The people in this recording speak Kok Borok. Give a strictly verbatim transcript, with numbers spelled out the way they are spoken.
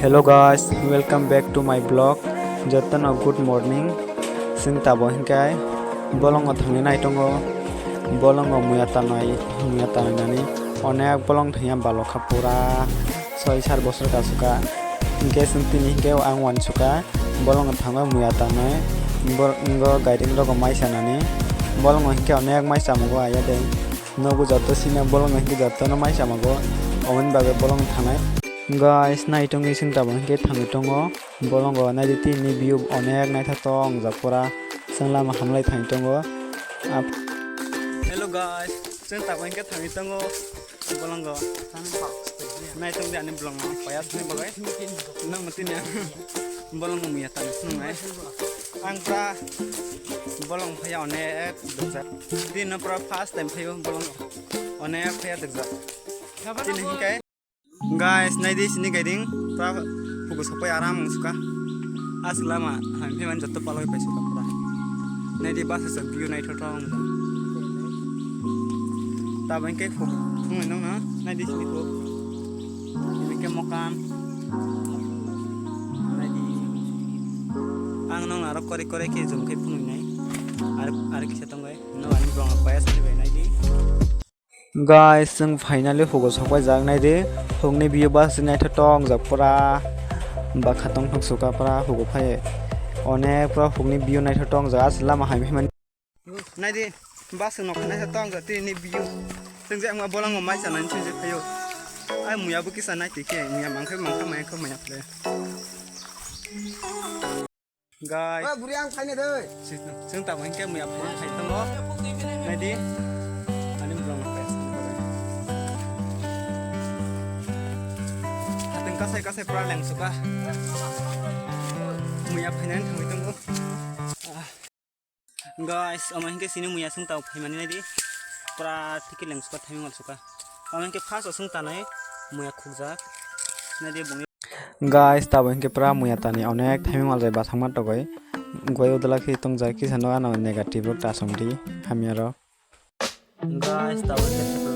Hello guys, welcome back to my vlog. Jotono good morning. Chwng tabuk hinkhe bolongo thangwi naitongo. Bolongo muya tanai, muya tanai nani onek bolong thangya balokha pura soi sar bosor kasukha. Hinkhe chwng tini hinkhe ang uansukha bolongo thangwi muya tanai. Bor-, wngkha gairing rogo mai sanani. Bolongo hinkhe onek mai samugo ayade. Nogo joto sina bolongo hinkhe jotono mai samago, oboni bagwi bolong thanai. Guys, nai tongwi chwng tabuk hinkhe thangwi tongo. Bolongo naidi tini view onek naithotok wngjak pura. Chwng lama hamlai thangwi tongo. Ap- Hello guys, chwng tabuk hinkhe thangwi tongo. Bolongo. Nai tongdi ani bolongo payas ni bagwi. Nang tini bolongo muya tang nungnai. Ang pra bolong phaya onek dukjak. Din no pra first time phayo bolong onek phaya dukjak. Tini hinkhe guys, naidi sini guiding pra hugo sopai aram wngsuka. As lama hamphai man jotto paloi pai suka pra. Naidi bus sa view naithotok wngkha. Tabuk hinkhe khuk phunui nokno naidi sini khuk. Hinkhe mokan. Naidi. Ang nokno aro kore kore khe jum khe phunui nai. Ar, ar kisa tongbai. No ani bolong paya sani bai naidi. Guys, chwng finally hugo sokpai jak naidi. Hukni view bus naithotok wngjak pura. Bakha tongthok suka pura hugo phai. Onek pura hukni view naithotok wngjak as lama hamphai man. Naidi, bus no khana sa tong ja tini view. Teng je ma bolong mai sa nan teng je phayo. Ai muya bo kisa nai tike, muya mangkhe mangkha maya kha maya phle. Guys. Oi, buri ang phaine doi. Chwng ta mangkhe muya phai khai tongo. Naidi. Ani bolong mai. Hateng kasai kasai pura lengsuka. Muya phainan thangwi tongo. Guys, omo hinkhe sini muya sung tao phaimani naidi. Pura thikhe lengsuka thaimung alsuka. Omo hinkhe first o sung tanai muya khukjak. Naidi bungni. Guys, tabo hinkhe pura muya tani onek thaimung aljai basangma togoi. Goi udala khe tongjak kisa no ano negative rok ta songdi hamya rok. Guys, tabo hinkhe